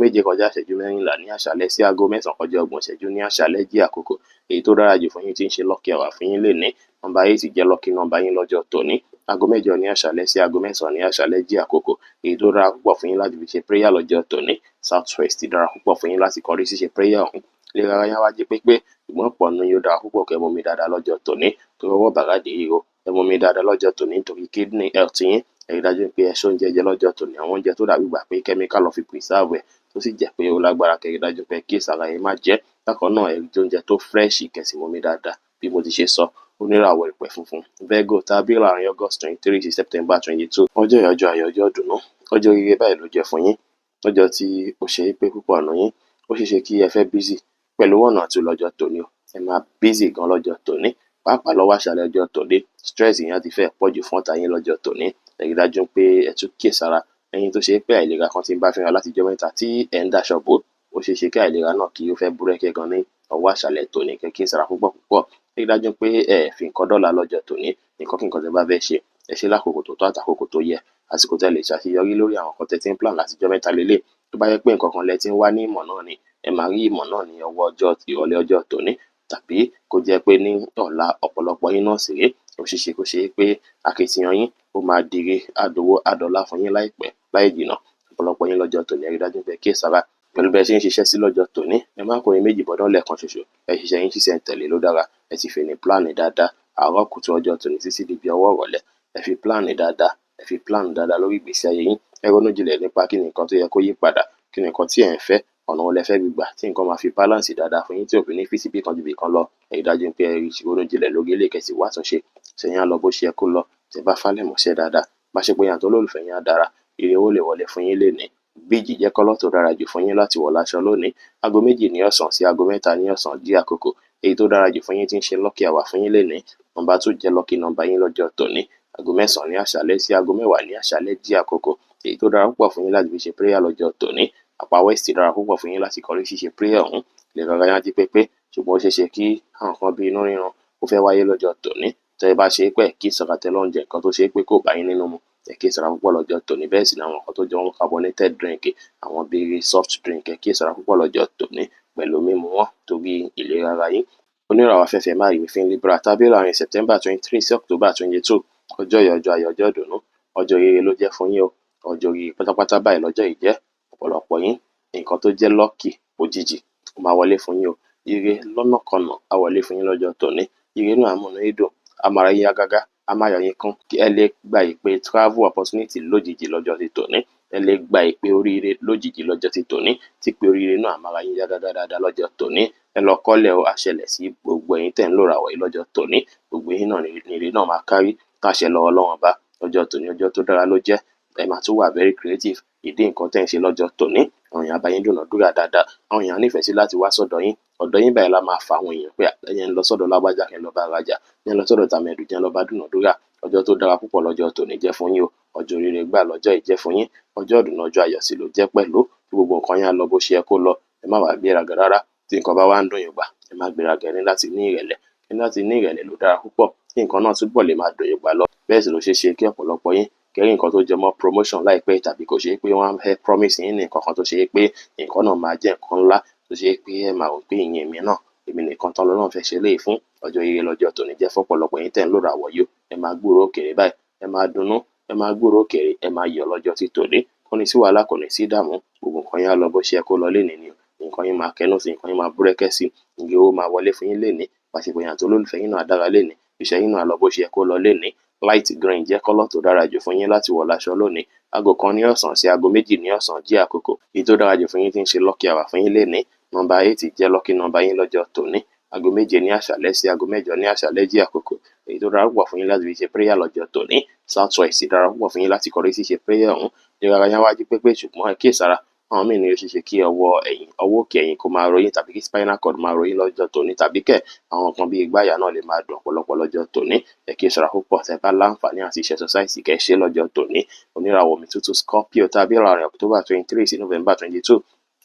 7:44 ní àṣálẹ́ sí 9:30 ní àṣálẹ́ jí àkókò èyí tó dára jù fún yín, tí ń ṣe lucky hour fún yín lénìí. Nọ́mbà 8 jẹ́ lucky number yín lọ́jọ́ tòní. 8 ní àṣálẹ́ sí 9 ní àṣálẹ́ jí àkókò èyí tó dára púpọ̀ fún yín láti fi ṣe prayer lọ́jọ́ tòní. South west dára púpọ̀ fún yín láti kọrí sí ṣe prayer ọ̀hún. Ìlera ara yín á wá jí pépé, ṣùgbọ́n pọ̀ nínú yín, ó dára púpọ̀ kẹ́ mumi dáadáa lọ́jọ́ tòní torí ọwọ́ bàràdì ríro. Ẹ mumi dáadáa lọ́jọ́ tòní nítorí kidney health yín. Ẹ rí dájú pé ẹ ṣọ́ oúnjẹ jẹ lọ́jọ́ tòní, àwọn oúnjẹ tó dàbí ìgbà pé chemical lọ fi preserve ẹ̀, tó sì jẹ́ pé ó lágbára, kẹ́ rí dájú pé kíyèsára, ẹ má jẹ. Bákan náà, ẹ jẹ oúnjẹ tó fresh, kẹ́ sì mumi dáadáa bí mo ti ṣe sọ. Oníràwọ̀ ìpẹ́ funfun, Virgo, tàbí láàrin August 23 sí September 22. Ọjọ́ yìí, ọjọ́ ayọ̀, ọjọ́ ìdùnnú, ọjọ́ oríire báyìí ló jẹ́ fún yín. Lọ́jọ́ tí ó ṣe é pé púpọ̀ nù yín, ó ṣeé ṣe kí ẹ fẹ́ busy pẹ̀lú one or two lọ́jọ́ tòní o. Ẹ máa busy gan lọ́jọ́ tòní, pàápàá lọ́wọ́ àṣálẹ́ ọjọ́ tòní. Stress yẹn á ti fẹ́ pọ̀ jù fún ọ̀tá yín lọ́jọ́ tòní. Ẹ rí dájú pé ẹ tún kíyèsára. Ẹ̀yin tó ṣe pé àìlera kan ti ń bá fínra látijọ́ mẹ́ta tí ẹ̀ ń daṣọ bò, ó ṣeé ṣe kí àìlera náà kí ó fẹ́ búrẹ́kẹ́ gan ní ọwọ́ àṣálẹ́ tòní. Kẹ́ kíyèsára púpọ̀ púpọ̀. Ẹ rí dájú pé ẹ fi nǹkan dọ́là lọ́jọ́ tòní. Nǹkan kí nǹkan tẹ́ bá fẹ́ ṣe, ẹ ṣe lákòókò tó tọ́ àtàkókò tó yẹ. Àsìkò tẹ́ lè ṣàṣeyọrí lórí àwọn nǹkan tẹ́ ti ń plan látijọ́ mẹ́ta lélẹ̀. Tó bá yẹ pé nǹkan kan lẹ ti ń wá ní ìmọ̀ náà ni, ẹ máa rí ìmọ̀ náà ní ọwọ́ ọjọ́ ìrọ̀lẹ́ ọjọ́ tòní, tàbí kó jẹ́ pé ní ọ̀la. Ọ̀pọ̀lọpọ̀ yín náà sì rèé, ó ṣeé ṣe kó ṣe pé akitiyan yín ó máa dire, àdówó àdọ́lá fún yín láìpẹ́ láì jìnà. Ọ̀pọ̀lọpọ̀ yín lọ́jọ́ tòní, ẹ rí dájú pé kíyèsára pẹ̀lú bẹ́ẹ̀ ṣe ń ṣiṣẹ́ sí lọ́jọ́ tòní. Ẹ má kórin méjì bọ́dọ̀ lẹ́ẹ̀kan ṣoṣo. Ẹ ṣiṣẹ́ yín ṣísẹ̀ ń tẹ̀lé ló dára. Ẹ sì fi ní plan dáadáa. Àárọ̀ kùtù ọjọ́ tòní títí di bí ọwọ́ ìrọ̀lẹ́, ẹ fi plan dáadáa, ẹ fi plan dáadáa lórí ìgbésí ayé yín. Ẹ ronú jinlẹ̀ nípa kí ni nǹkan tó yẹ kó yí padà, kí ni nǹkan tí ẹ̀ ń fẹ́, ọ̀nà wo lẹ fẹ́ gbígbà tí nǹkan máa fi balance dáadáa fún yín, tí ò fi ní fi síbì kan ju ibì kan lọ. Ẹ rí dájú pé ẹ ronú jinlẹ̀ lórí eléyìí, kẹ́ sì wá àtúnṣe. Ṣẹ̀yìn á lọ bó ṣe yẹ kó lọ tẹ́ bá falẹ̀ mọ́ṣẹ́ dáadáa. Bá ṣe pé yàn tó lólùfẹ́ yín á dára. Ire owó lè wọlé fún yín lénìí. Beige jẹ́ colour tó dára jù fún yín láti wọ̀ láṣọ lónìí. 2 ní ọ̀sán sí 3 ní ọ̀sán dí àkókò èyí tó dára jù fún yín, tí ń ṣe lucky hour fún yín lénìí. Nọ́mbà 2 jẹ́ lucky number yín lọ́jọ́ tòní. 9 ní àṣálẹ́ sí 10:30 ní àṣálẹ́ dí àkókò èyí tó dára púpọ̀ fún yín láti fi ṣe prayer lọ́jọ́ tòní. Apá west dára púpọ̀ fún yín láti kọrí ṣíṣe prayer ọ̀hún. Lè rọra yá jí pépé, ṣùgbọ́n ó ṣeé ṣe kí àwọn kan bí inú rírun ó fẹ́ wáyé lọ́jọ́ tòní tẹ́ ẹ bá ṣe pé kí ìsọ̀rọ̀ àtẹlọ́njẹ nǹkan tó ṣe pé kò bá yín nínú mu. Ẹ kíyèsára púpọ̀ lọ́jọ́ tòní. Bẹ́ẹ̀ sì ni àwọn nǹkan tó jọ mọ́ carbonated drink, àwọn bíi soft drink, ẹ kíyèsára púpọ̀ lọ́jọ́ tòní pẹ̀lú mímu wọn torí ìlera ara yín. Oníràwọ̀ afẹ́fẹ́ márìífín, Libra, tàbí láàrin September 23 sí October 22. Ọjọ́ yìí, ọjọ́ ayọ̀, ọjọ́ ìdùnnú, ọjọ́ rere ló jẹ́ fún yín o. Ọjọ́ oríire pátápátá báyìí lọ́jọ́ yìí jẹ́. Ọ̀pọ̀lọpọ̀ yín, nǹkan tó jẹ́ lucky òjijì ó máa wọlé fún yín o. Ire lọ́nàkọnà á wọlé fún yín lọ́jọ́ tòní. Ire náà á múnú yín dùn, á máa yín yá gágá, á máa yọ̀ yín kún. Ẹ lè gba ìpè travel opportunity lójijì lọ́jọ́ ti tòní. Ẹ lè gba ìpè oríire lójijì lọ́jọ́ ti tòní, tí pé oríire náà á máa yín yá gágá dáadáa lọ́jọ́ tòní. Ẹ lọ kọ́lẹ̀ o, á ṣẹlẹ̀ sí gbogbo ẹ̀yin tẹ́ ń lòràwọ̀ yìí lọ́jọ́ tòní. Gbogbo yín náà ní ire náà máa kárí káṣẹ lọ́wọ́ Ọlọ́run Ọba. Ọjọ́ tòní, ọjọ́ tó dára ló jẹ́. Ẹ máa tún wà very creative ìdí nǹkan tẹ́ ń ṣe lọ́jọ́ tòní. Àwọn èèyàn bá yín dúnàádúrà dáadáa. Àwọn èèyàn nífẹ̀ẹ́ sí láti wá sọ́dọ̀ yín. Ọ̀dọ̀ yín báyìí la máa fa àwọn èèyàn pé ẹ̀yẹn ń lọ sọ́dọ̀ lágbájá, kẹ́ lọ bá rajà, ẹ̀ ń lọ sọ́dọ̀ tàmẹ̀dù, jẹ́ ń lọ bá dúnàádúrà. Ọjọ́ tó dára púpọ̀ lọ́jọ́ tòní jẹ́ fún yín o. Ọjọ́ oríire gbà lọ́jọ́ yìí jẹ́ fún yín. Ọjọ́ ìdùnnú, ọjọ́ ayọ̀ sì ló jẹ́ pẹ̀lú. Kí gbogbo nǹkan yín á lọ bó ṣe yẹ kó lọ. Ẹ Ẹ má wàá gbéraga rárá. Tí nǹkan bá wá ń dùn yín gbà, ẹ má gbéraga, ẹ ní láti ní ìrẹ̀lẹ̀. Ẹ ní láti ní ìrẹ̀lẹ̀ ló dára púpọ̀ kí nǹkan náà túbọ̀ lè máa dùn yín gbà lọ. Bẹ́ẹ̀ sì ló ṣeé ṣe kí ọ̀pọ̀lọpọ̀ yín kẹ́rí nǹkan tó jẹ mọ́ promotion láìpẹ́, tàbí kò ṣe pé wọ́n á fẹ́ promise yín ní nǹkan kan tó ṣe pé nǹkan náà máa jẹ́ nǹkan ńlá tó ṣe pé ẹ máa rò pé ìyẹn èmi náà, èmi nìkan tán lọ́lọ́run fẹ́ ṣe léyìí fún. Ọjọ́ ire lọ́jọ́ tòní jẹ́ fọ́pọ̀lọpọ̀ yín tẹ́ ń lòràwọ̀ yìí o. Ẹ máa gbúròó òkèèrè báyìí, ẹ máa dunnú, ẹ máa gbúròó òkèèrè, ẹ máa yọ̀ lọ́jọ́ tí tòní. Kò ní sí wàhálà, kò ní sí ìdààmú. Gbogbo nǹkan yín á lọ bó ṣe yẹ kó lọ lénìí ni o. Nǹkan yín máa kẹnu sí, nǹkan yín máa búrẹ́kẹ́ sí, ire owó máa wọlé fún yín lénìí. Ìbáṣepọ̀ yín àti olólùfẹ́ yín náà á dára lénìí. Iṣẹ́ yín náà á lọ bó ṣe yẹ kó lọ lénìí. Light green jẹ́ colour tó dára jù fún yín láti wọ̀ láṣọ lónìí. Aago 1 ní ọ̀sán sí aago 2 ní ọ̀sán jẹ́ àkókò èyí tó dára jù fún yín tí ń ṣe lucky hour fún yín lénìí. Nọ́mbà 8 jẹ́ lucky number yín lọ́jọ́ tòní. Aago 7 ní àṣálẹ́ sí aago 8 ní àṣálẹ́ jẹ́ àkókò èyí tó dára púpọ̀ fún yín láti fi ṣe prayer lọ́jọ́ tòní. South west dára púpọ̀ fún yín láti kọrí sí ṣe prayer ọ̀hún. Ìrara yẹn wájú pépé, ṣùgbọ́n ẹ kíyèsára. Àwọn míì ní ó ṣeé ṣe kí ọwọ́ ẹ̀yìn, ọwọ́ òkè ẹ̀yìn kó máa ro yín, tàbí kí spinal cord máa ro yín lọ́jọ́ tòní, tàbí kẹ̀ àwọn nǹkan bíi ìgbáyà náà lè máa dùn ọ̀pọ̀lọpọ̀ lọ́jọ́ tòní. Ẹ kíyèsára púpọ̀. Tẹ́ bá láǹfààní àti ṣe exercise, kẹ́ ṣe lọ́jọ́ tòní. Oníràwọ̀ omi tútù Scorpio tàbí láàrin October 23 sí November 22.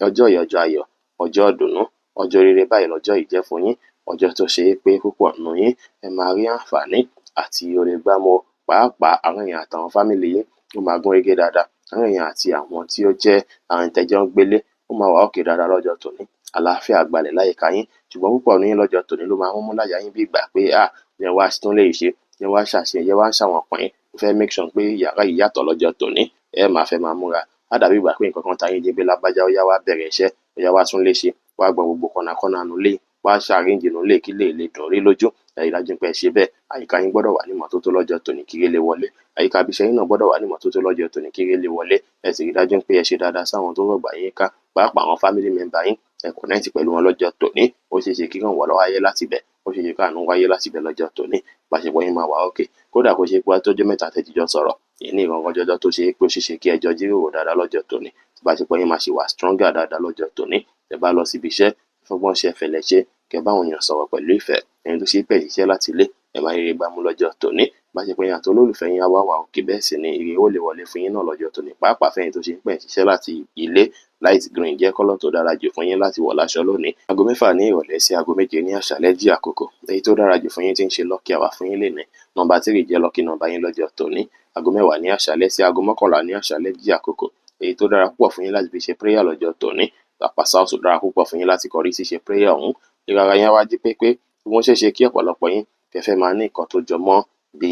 Ọjọ́ yìí, ọjọ́ ayọ̀, ọjọ́ ìdùnnú, ọjọ́ rere báyìí lọ́jọ́ yìí jẹ́ fún yín. Ọjọ́ tó ṣe é pé púpọ̀ nínú yín ẹ máa rí àǹfààní àti oore gbámú, pàápàá àwọn èèyàn àtàwọn family yín ó máa gún régé dáadáa. Àwọn èèyàn àti àwọn tí ó jẹ́ àwọn tẹ́jọ́ ń gbélé ó máa wà okay dáadáa lọ́jọ́ tòní. Àlàáfíà gbalẹ̀ láyìíká yín, ṣùgbọ́n púpọ̀ nínú yín lọ́jọ́ tòní ló máa ń mú láyà yín bí ìgbà pé à yẹn wá tún lè ṣe, yẹn wá ṣàṣe, yẹn wá ṣàwọn pọ̀n yín. Mo fẹ́ make sure pé yàrá yìí yàtọ̀ lọ́jọ́ tòní. Ẹ máa fẹ́ máa múra. Á dàbí ìgbà pé nǹkan kan ta yín jí pé lágbájá, ó yá wá bẹ̀rẹ̀ iṣẹ́, ó yá wá tún lè ṣe, wá gbọ́ gbogbo kọ̀nàkọ́nà nù lé, wá ṣàríǹjì nù lé kí lè lè dùn rí lójú. Ẹ rí dájú pé ẹ ṣe bẹ́ẹ̀. Àyíká yín gbọ́dọ̀ wà ní ìmọ́tótó lọ́jọ́ tòní kí ire lè wọlé. Àyíká ibi iṣẹ́ yín náà gbọ́dọ̀ wà ní ìmọ́tótó lọ́jọ́ tòní kí ire lè wọlé. Ẹ sì rí dájú pé ẹ ṣe dáadáa sáwọn tó rọ̀gbà yín ká, pàápàá àwọn family member yín. Ẹ connect pẹ̀lú wọn lọ́jọ́ tòní. Ó ṣeé ṣe kí ìrànwọ́ wáyé láti ibẹ̀. Ó ṣeé ṣe káàánú wáyé láti ibẹ̀ lọ́jọ́ tòní. Ìbáṣepọ̀ yín máa wà okay. Kódà kó ṣe pé tọ́jọ́ mẹ́ta tẹ́ ti jọ sọ̀rọ̀, èyí ní ìrànwọ́ jọjọ́ tó ṣe pé ó ṣeé ṣe kí ẹ jọ jíròrò dáadáa lọ́jọ́ tòní. Ìbáṣepọ̀ yín máa ṣì wà stronger dáadáa lọ́jọ́ tòní. Tẹ́ bá lọ síbi iṣẹ́, fọgbọ́n ṣe, fẹ̀lẹ̀ ṣe, kẹ́ bá àwọn èèyàn sọ̀rọ̀ pẹ̀lú ìfẹ́. Ẹni tó ṣe pé ṣiṣẹ́ láti ilé, ẹ máa rí gbámú lọ́jọ́ tòní. Ìbáṣepọ̀ yín àti olólùfẹ́ yín á wá wà okay, bẹ́ẹ̀ sì ni ire ó lè wọlé fún yín náà lọ́jọ́ tòní, pàápàá fẹ́yin tó ṣe pé ṣiṣẹ́ láti ilé. Light green jẹ́ colour tó dára jù fún yín láti wọ̀ láṣọ lónìí. Aago 6 ní ìrọ̀lẹ́ sí aago 7 ní àṣálẹ́ jẹ́ àkókò èyí tó dára jù fún yín tí ń ṣe lucky hour fún yín lénìí. Nọ́mbà 3 jẹ́ lucky number yín lọ́jọ́ tòní. Aago 10 ní àṣálẹ́ sí aago 11 ní àṣálẹ́ jẹ́ àkókò èyí tó dára púpọ̀ fún yín láti fi ṣe prayer lọ́jọ́ tòní. Apá south dára púpọ̀ fún yín láti kọrí sí ṣe prayer ọ̀hún. Ìrara yẹn wá jí pépé. Wọ́n ṣeé ṣe kí ọ̀pọ̀lọpọ̀ yín kẹ́ fẹ́ máa ní nǹkan tó jọ mọ́ bí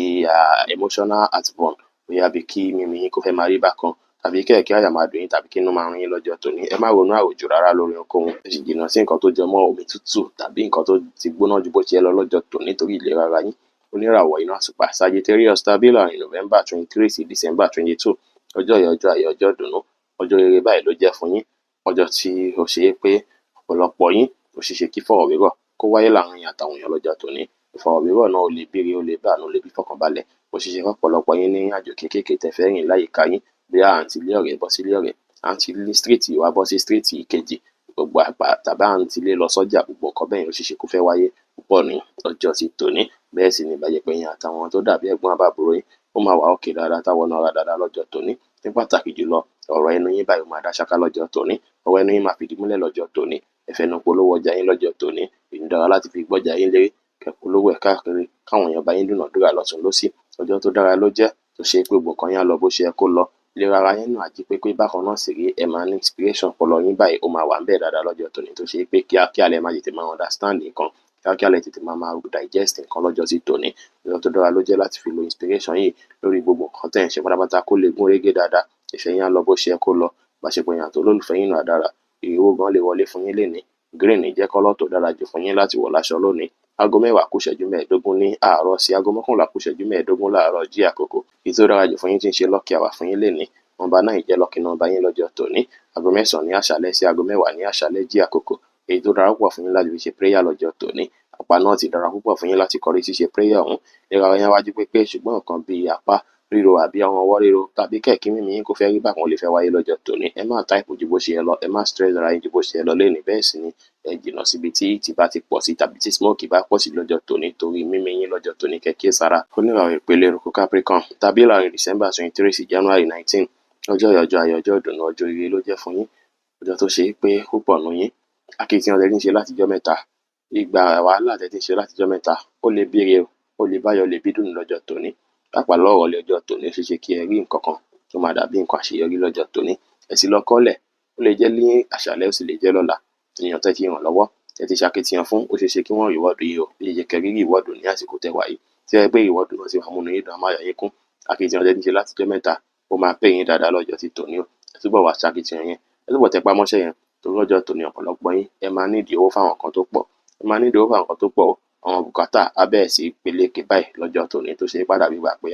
emotional heartburn, bóyá bí kí mímí yín kó fẹ́ máa rí bákan, tàbí kẹ̀ kí àyà máa dùn yín, tàbí kí inú máa run yín lọ́jọ́ tòní. Ẹ má ronú àròjù rárá lórí ohunkóhun. Ẹ sì jìnnà sí nǹkan tó jọ mọ́ omi tútù tàbí nǹkan tó ti gbóná ju bó ṣe yẹ lọ lọ́jọ́ tòní torí ìlera ara yín. Oníràwọ̀ iná àtùpà Sagittarius tàbí láàrin November 23 sí December 22. Ọjọ́ yìí, ọjọ́ ayọ̀, ọjọ́ ìdùnnú, ọjọ́ rere báyìí ló jẹ́ fún yín. Ọjọ́ tí ó ṣe é pé ọ̀pọ̀lọpọ̀ yín ó ṣeé ṣe kí ìfọ̀rọ̀wérọ̀ kó wáyé láàrin yín àtàwọn èèyàn lọ́jọ́ tòní. Ìfọ̀rọ̀wérọ̀ náà ó lè bíire, ó lè báànú, ó lè bí fọkànbalẹ̀. Ó ṣeé ṣe kọ́pọ̀lọpọ̀ yín ní àjò kéékèèké tẹ́ fẹ́ rìn láyìíká yín, bí à ń ti ilé ọ̀rẹ́ bọ́ sí ilé ọ̀rẹ́, à ń ti ilé street wá bọ́ sí street kejì, gbogbo àgbà, tàbí à ń ti ilé lọ sọ́jà, gbogbo nǹkan bẹ́ẹ̀ yẹn ó ṣeé ṣe kó fẹ́ wáyé púpọ̀ ní ọjọ́ tí tòní. Bẹ́ẹ̀ sì ni ìbáṣepọ̀ yín àtàwọn tó dàbí ẹ̀gbọ́n àbábúrò yín ó máa wà okay dáadáa, táwọn náà ra dáadáa lọ́jọ́ tòní. Ní pàtàkì jùlọ, ọ̀rọ̀ ẹnu yín báyìí ó máa dá ṣáká lọ́jọ́ tòní. Ọ̀rọ̀ ẹnu yín máa fìdí múlẹ̀ lọ́jọ́ tòní. Ẹ fẹnu polówó ọjà yín lọ́jọ́ tòní. Èyí dára láti fi gbọ́jà yín lérí, kẹ́ polówó ẹ̀ káàkiri, káwọn èèyàn bá yín dúnàádúrà lọ́tùn lósì. Ọjọ́ tó dára ló jẹ́ tó ṣe pé gbogbo nǹkan yín á lọ bó ṣe yẹ kó lọ. Ìlera ara yín náà á jí pépé. Bákan náà sì rí, ẹ máa ní inspiration, ọpọlọ yín báyìí ó máa wà ńbẹ̀ dáadáa lọ́jọ́ tòní, tó ṣe pé kíákíá lẹ máa tètè máa understand nǹkan, kíákíá lẹ tètè máa máa digest nǹkan lọ́jọ́ tí tòní. Ọjọ́ tó dára ló jẹ́ láti fi lo inspiration yìí lórí gbogbo nǹkan tẹ́ ẹ̀ ń ṣe pátápátá kó lè gún régé dáadáa. Ìfẹ́ yín á lọ bó ṣe yẹ kó lọ. Ìbáṣepọ̀ yín àti olólùfẹ́ yín náà á dára. Ire owó gan lè wọlé fún yín lénìí. Green jẹ́ colour tó dára jù fún yín láti wọ̀ láṣọ lónìí. Aago 10:45 ní àárọ̀ sí aago 10:45 láàárọ̀ jí àkókò èyí tó dára jù fún yín tí ń ṣe lucky hour fún yín lénìí. Nọ́mbà 9 jẹ́ lucky number yín lọ́jọ́ tòní. Aago 9 ní àṣálẹ́ sí aago 10 ní àṣálẹ́ jí àkókò èyí tó dára púpọ̀ fún yín láti fi ṣe prayer lọ́jọ́ tòní. Apá náà ti dára púpọ̀ fún yín láti kọrí sí ṣe prayer ọ̀hún. Ìrara yẹn wájú pépé, ṣùgbọ́n nǹkan bíi apá ríro àbí àwọn ọwọ́ ríro tàbí kẹ̀kí mímí yín kó fẹ́ rí bákan lè fẹ́ wáyé lọ́jọ́ tòní. Ẹ má type ju bó ṣe yẹ lọ, ẹ má stress ara yín ju bó ṣe yẹ lọ lénìí. Bẹ́ẹ̀ sì ni ẹ jìnnà síbi tí heat bá ti pọ̀ sí tàbí tí smoke bá pọ̀ sí lọ́jọ́ tòní torí mímí yín lọ́jọ́ tòní, kẹ́ kíyèsára. Oníràwọ̀ ìpele eruku Capricorn tàbí láàrin December 23 sí January 19. Ọjọ́ yìí, ọjọ́ ayọ̀, ọjọ́ ìdùnnú, ọjọ́ ire ló jẹ́ fún yín. Ọjọ́ tó ṣe é pé púpọ̀ nù yín Akitiyan tẹ́ ti ń ṣe látijọ́ mẹ́ta, ìgbà wàhálà tẹ́ ti ń ṣe látijọ́ mẹ́ta, ó lè bíire o, ó lè báyọ̀, lè bí dùnú lọ́jọ́ tòní. Pàápàá lọ́rọ̀ lọ́jọ́ tòní, ó ṣeé ṣe kí ẹ rí nǹkan kan tó máa dàbí nǹkan àṣeyọrí lọ́jọ́ tòní. Ẹ sì lọ kọ́lẹ̀, ó lè jẹ́ ní àṣálẹ́, ó sì lè jẹ́ lọ́la. Èèyàn tẹ́ ti ràn lọ́wọ́, tẹ́ ti ṣakitiyan fún, ó ṣeé ṣe kí wọ́n reward yín o, ó ṣeé ṣe kí ẹ rí reward ní àsìkò tẹ́ wà yìí. Tí ẹ pé reward náà sì máa múnú yín dùn, á máa yọ̀ yín kún. Akitiyan tẹ́ ti ń ṣe látijọ́ mẹ́ta, ó máa pay yín dáadáa lọ́jọ́ ti tòní o. Ẹ túbọ̀ wá ṣakitiyan yẹn, ẹ túbọ̀ tẹpá mọ́ṣẹ́ yẹn, torí lọ́jọ́ tòní ọ̀pọ̀lọpọ̀ yín ẹ máa nídìí owó fáwọn nǹkan tó pọ̀. Ẹ máa nídìí owó fáwọn nǹkan tó pọ̀ o. Àwọn bùkátà á bẹ̀rẹ̀ sí peléke báyìí lọ́jọ́ tòní tó ṣe é padà bí gbà pé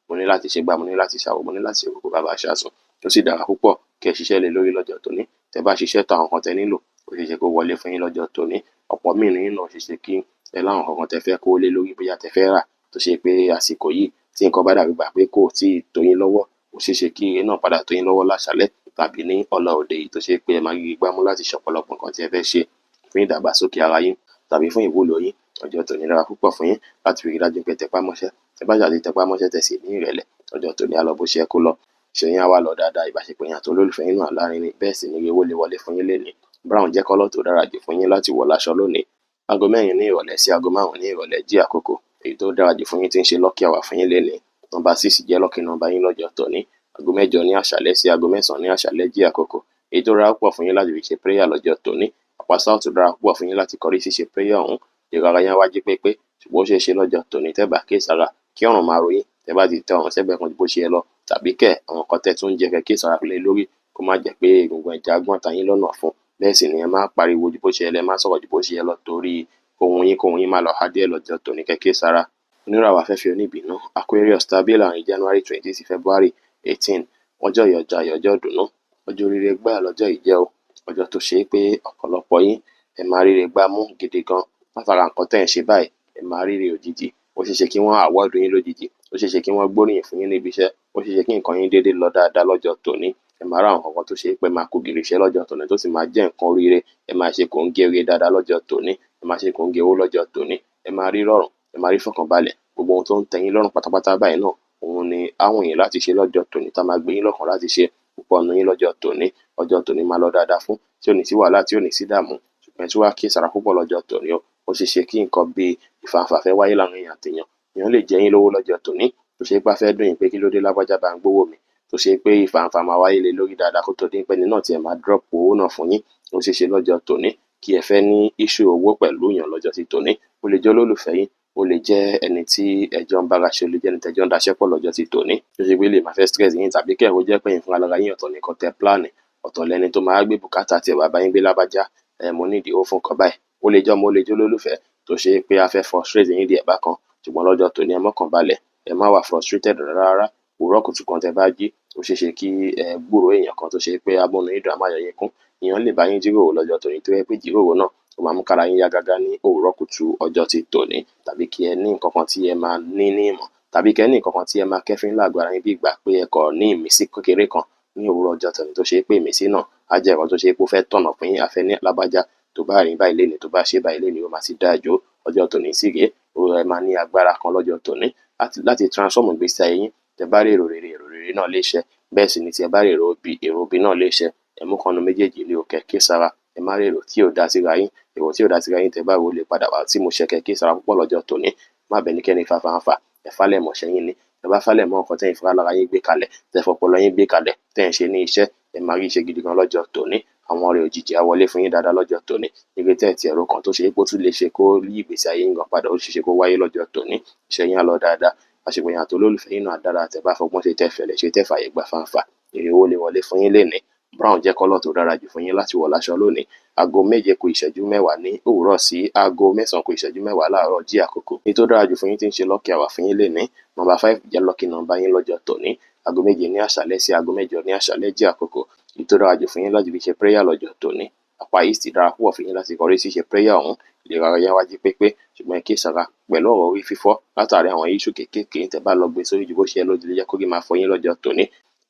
mo ní láti ṣe gbá, mo ní láti ṣàwò, mo ní láti ṣe kókó bàbá aṣáṣun. Ó sì dára púpọ̀ kí ẹ ṣiṣẹ́ lé lórí lọ́jọ́ tòní. Tẹ́ bá ṣiṣẹ́ tọ àwọn nǹkan tẹ́ nílò, ó ṣeé ṣe kó wọlé fún yín lọ́jọ́ tòní. Ọ̀pọ̀ míì nínú yín náà ṣeé ṣe kí ẹ láwọn nǹkan kan tẹ́ fẹ́ kó lé lórí bóyá tẹ́ fẹ́ rà tó ṣe pé àsìkò yìí tí nǹkan bá dàbí gbà pé kò tíì tó yín lọ́wọ́, ó ṣeé ṣe kí ire náà padà tó yín lọ́wọ́ láṣálẹ́ tàbí ní ọ̀la òde yìí tó ṣe pé ẹ máa rí gbámú láti ṣe ọ̀pọ̀lọpọ̀ nǹkan tí ẹ fẹ́ ṣe fún ìdàgbàsókè ara yín tàbí fún ìwúlò yín. Ọjọ́ tòní dára púpọ̀ fún yín láti rí dájú pé tẹpá mọ́ṣẹ́. Tẹ́ bá ṣáà ti tẹpá mọ́ṣẹ́ tẹ́ sì ní ìrẹ̀lẹ̀, ọjọ́ tòní á lọ bó ṣe yẹ kó lọ. Iṣẹ́ yín á wá lọ dáadáa, ìbáṣepọ̀ yín àti olólùfẹ́ yín náà lárinrin, bẹ́ẹ̀ sì ni ire owó lè wọlé fún yín lénìí. Brown jẹ́ kọ́lọ̀ tó dára jù fún yín láti wọ̀ láṣọ lónìí. Aago 4 ní ìrọ̀lẹ́ sí aago 5 ní ìrọ̀lẹ́ jí àkókò èyí tó dára jù fún yín tí ń ṣe lucky hour fún yín lénìí. Nọ́mbà 6 jẹ́ lucky number yín lọ́jọ́ tòní. Aago 8 ní àṣálẹ́ sí aago 9 ní àṣálẹ́ jí àkókò èyí tó dára púpọ̀ fún yín láti fi ṣe prayer lọ́jọ́ tòní. Apá south dára púpọ̀ fún yín láti kọrí sí ṣe prayer ọ̀hún. Èrò ara yín á wá jí pépé, ṣùgbọ́n ó ṣeé ṣe lọ́jọ́ tòní tẹ́ bá kíyèsára kí ọ̀run máa ro yín, tẹ́ bá ti tẹ ọ̀run sẹ́gbẹ̀ẹ́ kan ju bó ṣe yẹ lọ, tàbí kẹ̀ àwọn nǹkan tẹ́ tún ń jẹ kẹ́ kíyèsára lé lórí kó má jẹ́ pé egungun ẹja gbọ́n ta yín lọ́nà fún. Bẹ́ẹ̀ sì ni ẹ má pariwo ju bó ṣe yẹ lọ, ẹ má sọ̀rọ̀ ju bó ṣe yẹ lọ torí ohun yín kóhun yín má lọ há díẹ̀ lọ́jọ́ tòní kẹ́ kíyèsára. Oníràwọ̀ afẹ́fẹ́ oníbínú Aquarius tàbí láàrin January 20 sí February 18, ọjọ́ yìí ọjọ́ ayọ̀, ọjọ́ ìdùnnú, ọjọ́ oríire gbáà lọ́jọ́ yìí jẹ́ o. Ọjọ́ tó ṣe é pé ọ̀pọ̀lọpọ̀ yín ẹ máa ríre gbá mú gidi gan látara nǹkan tẹ́ ẹ̀ ń ṣe báyìí, ẹ máa ríre òjijì. Ó ṣeé ṣe kí wọ́n award yín lójijì, ó ṣeé ṣe kí wọ́n gbóríyìn fún yín níbi iṣẹ́, ó ṣeé ṣe kí nǹkan yín déédéé lọ dáadáa lọ́jọ́ tòní. Ẹ máa rí àwọn nǹkan kan tó ṣe é pé máa kú gìrì iṣẹ́ lọ́jọ́ tòní tó sì máa jẹ́ nǹkan oríire. Ẹ máa ṣe kòńgẹ́ oríire dáadáa lọ́jọ́ tòní, ẹ máa ṣe kòńgẹ́ owó lọ́jọ́ tòní, ẹ máa rí rọrùn, ẹ máa rí fọkànbalẹ̀. Gbogbo ohun tó ń tẹ́ yín lọ́rùn pátápátá báyìí náà, òun ni á wù yín láti ṣe lọ́jọ́ tòní tá máa gbé yín lọ́kàn láti ṣe púpọ̀ nínú yín lọ́jọ́ tòní. Ọjọ́ tòní máa lọ dáadáa fún tí ò ní sí wàhálà, tí ò ní sí dààmú. Ṣùgbọ́n tí wàá kíyèsára púpọ̀ lọ́jọ́ tòní o. Ó ṣeé ṣe kí nǹkan bí ìfàǹfà fẹ́ wáyé láàrin èèyàn àtèèyàn. Èèyàn lè jẹ yín lówó lọ́jọ́ tòní tó ṣe pé a fẹ́ dùn yín pé kí ló dé lágbájá bá ń gbówó mi, tó ṣe pé ìfàǹfà máa wáyé lé lórí dáadáa kó tó dín pé ẹni náà tí ẹ máa drop owó náà fún yín. Ó ṣeé ṣe lọ́jọ́ tòní kí ẹ fẹ́ ní issue owó pẹ̀lú èèyàn lọ́jọ́ ti tòní. Ó lè jẹ́ olólùfẹ́ yín, ó lè jẹ́ ẹni tí ẹjọ́ ń bára ṣe, ó lè jẹ́ ẹni tí ẹjọ́ ń daṣẹ́ pọ̀ lọ́jọ́ ti tòní. Tó ṣe pé lè máa fẹ́ stress yín tàbí kẹ́ ẹ jẹ́ pé ẹ̀yin fúnra lára yín ọ̀tọ̀ nìkan tẹ plan, ọ̀tọ̀ lẹni tó máa gbé bùkátà tí ẹ wá bá yín gbé lágbájá, mo need owó fún nǹkan báyìí. Ó lè jẹ́ ọmọ, ó lè jẹ́ olólùfẹ́ tó ṣe pé a fẹ́ frustrate yín díẹ̀ bákan. Ṣùgbọ́n lọ́jọ́ tòní ẹ mọ́kàn balẹ̀, ẹ má wà frustrated rárá. Òwúrọ̀ kùtù kan tẹ́ bá jí, ó ṣeé ṣe kí ẹ gbúròó èèyàn kan tó ṣe pé á múnú yín dùn, á máa yọ̀ yín kún. Èèyàn lè bá yín jíròrò lọ́jọ́ tòní tó jẹ́ pé jíròrò náà ó máa mú kára yín yá gágá ní òwúrọ̀ kùtù ọjọ́ ti tòní, tàbí kí ẹ ní nǹkan kan tí ẹ máa ní ní ìmọ̀, tàbí kí ẹ ní nǹkan kan tí ẹ máa kẹ́fín láàgọ́ ara yín bí ìgbà pé ẹ kọ̀ ní ìmísí kékeré kan ní òwúrọ̀ ọjọ́ tòní tó ṣe pé ìmísí náà á jẹ́ nǹkan tó ṣe pé ó fẹ́ tọ̀nà fún yín. A fẹ́ ní lágbájá tó bá rìn báyìí lénìí, tó bá ṣe báyìí lénìí, ó máa ti dáa jù. Ọjọ́ tòní sì rèé, ó ẹ máa ní agbára kan lọ́jọ́ tòní láti transform ìgbésí ayé yín. Tẹ́ bá rí èrò rere, èrò rere náà lè ṣẹ. Bẹ́ẹ̀ sì ni tí ẹ bá rí èrò ibi, èrò ibi náà lè ṣẹ. Ẹ mú kan nínú méjèèjì ní o kẹ́ kíyèsára. Ẹ má rí èrò tí ò dá síra yín, èrò tí ò dá síra yín tẹ́ bá rò ó lè padà wá tí mo ṣe kẹ́ kíyèsára púpọ̀ lọ́jọ́ tòní. Má bẹ́ẹ̀ nikẹ́ni fa fàǹfà, ẹ falẹ̀ mọ́ ṣẹ́ yín ni. Tẹ́ bá falẹ̀ mọ́ nǹkan tẹ́yin fúnra lára yín gbé kalẹ̀, tẹ́ fọpọlọ yín gbé kalẹ̀, tẹ́ ń ṣe ní iṣẹ́, ẹ máa rí iṣẹ́ gidi gan lọ́jọ́ tòní. Àwọn ọ̀rẹ́ òjijì á wọlé fún yín dáadáa lọ́jọ́ tòní. Ire tẹ́ ẹ ti ẹ̀rọ kan tó ṣe é pé ó tún lè ṣe kó yí ìgbésí ayé yín gan padà, ó ṣeé ṣe kó wáyé lọ́jọ́ tòní. Iṣẹ́ yín á lọ dáadáa. Àṣepọ̀ yín àti olólùfẹ́ yín náà dára tẹ́ bá fọgbọ́n ṣe, tẹ́ fẹ̀lẹ̀ ṣe, tẹ́ fààyè gbà fàǹfà. Èrè owó lè wọlé fún yín lénìí. Brown jẹ́ kọ́lọ̀ tó dára jù fún yín láti wọ̀ láṣọ lónìí. Aago 7:50 ní òwúrọ̀ sí aago 9:50 láàárọ̀ jí àkókò. Èyí tó dára jù fún yín tí ń ṣe lucky hour fún yín lénìí. Nọ́mbà 5 jẹ́ lucky number yín lọ́jọ́ tòní. Aago 7 ní àṣálẹ́ sí aago 8 ní àṣálẹ́ jí àkókò. Èyí tó dára jù fún yín láti fi ṣe prayer lọ́jọ́ tòní. Apá east dára púpọ̀ fún yín láti kọrí sí ṣe prayer ọ̀hún. Ìlera ara yín wá jí pépé, ṣùgbọ́n ẹ kíyèsára pẹ̀lú ọ̀rọ̀ orí fífọ́ látàrí àwọn issue kéékèèké tẹ́ bá lọ gbé sórí ju bó ṣe yẹ lọ, lè jẹ́ kó rí máa fọ́ yín lọ́jọ́ tòní.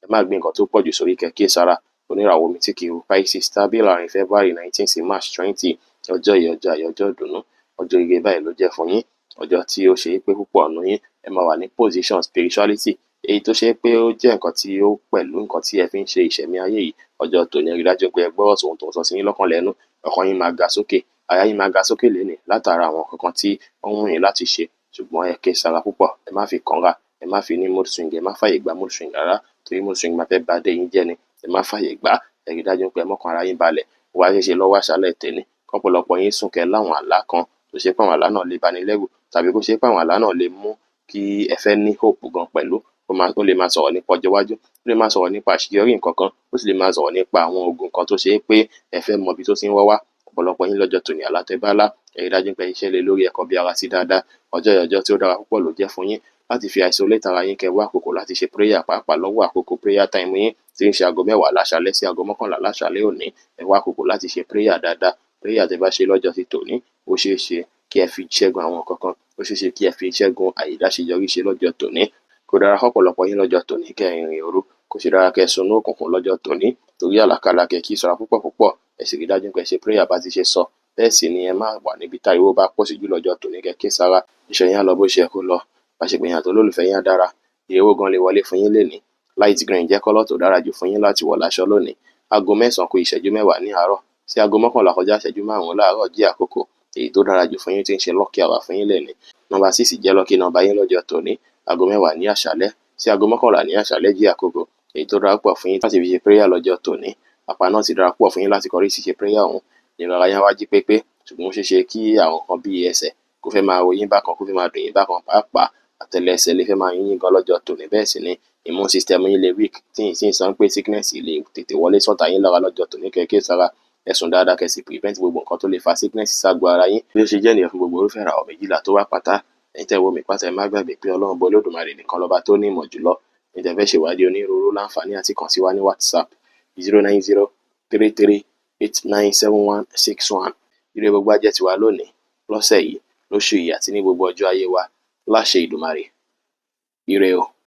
Ẹ má gbé nǹkan tó pọ̀ jù sórí kẹ́ kíyèsára. Oníràwọ̀ omi tí kì í ru Pisces tàbí láàrin February 19 sí March 20, ọjọ́ yìí ọjọ́ ayọ̀, ọjọ́ ìdùnnú, ọjọ́ ire báyìí ló jẹ́ fún yín. Ọjọ́ tí ó ṣe é pé púpọ̀ nínú yín ẹ máa wà ní position spirituality, Èyí tó ṣe pé ó jẹ́ nǹkan tí ó pẹ̀lú nǹkan tí ẹ fi ń ṣe ìṣẹ̀mí ayé yìí. Ọjọ́ tòní, ẹ rí dájú pé ẹ gbọ́rọ̀ sóhun tó ń sọ sí yín lọ́kàn lẹ́nu. Ọkàn yín máa ga sókè, àyà yín máa ga sókè lénìí látara àwọn nǹkan kan tí ó ń wù yín láti ṣe. Ṣùgbọ́n ẹ ké sára púpọ̀, ẹ má fi kànra, ẹ má fi ní mood swing, ẹ má fàyè gba mood swing rárá, torí mood swing máa fẹ́ ba day yín jẹ́ ni. Ẹ má fàyè gbà, ẹ rí dájú pé ẹ mọ́kàn ara yín balẹ̀. Ó wá ṣeé ṣe lọ́wọ́ àṣálẹ́ tòní kọ́pọ̀lọpọ̀ yín sùn kẹ́ láwọn àlá kan tó ṣe pé àwọn àlá náà lè bani lẹ́rù, tàbí kó ṣe pé àwọn àlá náà lè mú kí ẹ fẹ́ ní hope gan pẹ̀lú. Ó lè máa sọ̀rọ̀ nípa ọjọ́ iwájú, ó lè máa sọ̀rọ̀ nípa àṣeyọrí nǹkan kan, ó sì lè máa sọ̀rọ̀ nípa àwọn ogun kan tó ṣe é pé ẹ fẹ́ mọ ibi tó ti ń wọ́ wá. Ọ̀pọ̀lọpọ̀ yín lọ́jọ́ tòní, àlá tẹ́ bá lá, ẹ rí dájú pé iṣẹ́ lé lórí, ẹ kọ bí ara sí dáadáa. Ọjọ́ yìí, ọjọ́ tí ó dára púpọ̀ ló jẹ́ fún yín láti fi isolate ara yín, kẹ́ wá àkókò láti ṣe prayer, pàápàá lọ́wọ́ àkókò prayer time yín tí ń ṣe aago 10 láṣálẹ́ sí aago 11 láṣálẹ́ òní. Ẹ wá àkókò láti ṣe prayer dáadáa. Prayer tẹ́ bá ṣe lọ́jọ́ ti tòní, ó ṣeé ṣe kí ẹ fi ṣẹ́gun àwọn nǹkan kan, ó ṣeé ṣe kí ẹ fi ṣẹ́gun àìláṣeyọrí ṣe lọ́jọ́ tòní. Kò dára fọ́pọ̀lọpọ̀ yín lọ́jọ́ tòní kẹ́ rìnrìn òru, kò sì dára kẹ́ sùn ní òkùnkùn lọ́jọ́ tòní, torí àlàkálà. Kẹ́ kí ṣọ́ra púpọ̀ púpọ̀, ẹ sì rí dájú pé ẹ ṣe prayer bá ti ṣe sọ. Bẹ́ẹ̀ sì ni ẹ má wà níbi táriwo bá pọ̀ sí jù lọ́jọ́ tòní, kẹ́ kí sára. Iṣẹ́ yín á lọ bó ṣe yẹ kó lọ, ìbáṣepọ̀ yín àti olólùfẹ́ yín á dára, ire owó gan lè wọlé fún yín lénìí. Light green jẹ́ colour tó dára jù fún yín láti wọ̀ láṣọ lónìí. Aago 9 kù ìṣẹ́jú 10 ní àárọ̀ sí aago 11 kọjá ìṣẹ́jú 5 láàárọ̀ jẹ́ àkókò èyí tó dára jù fún yín, tí ń ṣe lucky hour fún yín lénìí. Nọ́mbà 6 jẹ́ lucky number yín lọ́jọ́ tòní. Aago 10 ní àṣálẹ́ sí aago 11 ní àṣálẹ́ jẹ́ àkókò èyí tó dára púpọ̀ fún yín láti fi ṣe prayer lọ́jọ́ tòní. Apá náà sì dára púpọ̀ fún yín láti kọrí sí ṣe prayer ọ̀hún. Ìrora yín á wá jí pépé, ṣùgbọ́n ó ṣeé ṣe kí àwọn kan bíi ẹsẹ̀ kó fẹ́ máa ro yín bákan, kó fẹ́ máa dùn yín bákan, pàápàá àtẹlẹsẹ̀ lè fẹ́ máa yún yín gan lọ́jọ́ tòní. Bẹ́ẹ̀ sì ni immune system yín lè weak, tí yín sì ń sọ pé sickness lè tètè wọlé sọ́tà yín lára lọ́jọ́ tòní. Kẹ́ kíyèsára, ẹ sùn dáadáa, kẹ́ sì prevent gbogbo nǹkan tó lè fa sickness ságọ́ ara yín. Bí ó ṣe jẹ́ nìyẹn fún gbogbo irúfẹ́ ìràwọ̀ 12 tó wà pátá. Ẹ̀yin tẹ́ ẹ wò mí pátá, ẹ má gbàgbé pé Ọlọ́run bọ Olódùmarè nìkan lọ́ba tó ní ìmọ̀ jùlọ. Ẹ̀yin tẹ́ fẹ́ ṣèwádìí onírúurú, láǹfààní àti kàn sí wa ní WhatsApp, 09033897161. Ire gbogbo á jẹ́ tiwa lónìí, lọ́sẹ̀ yìí, lóṣù yìí àti ní gbogbo ọjọ́ ayé wa láṣẹ Ìdùmarè. Ire o.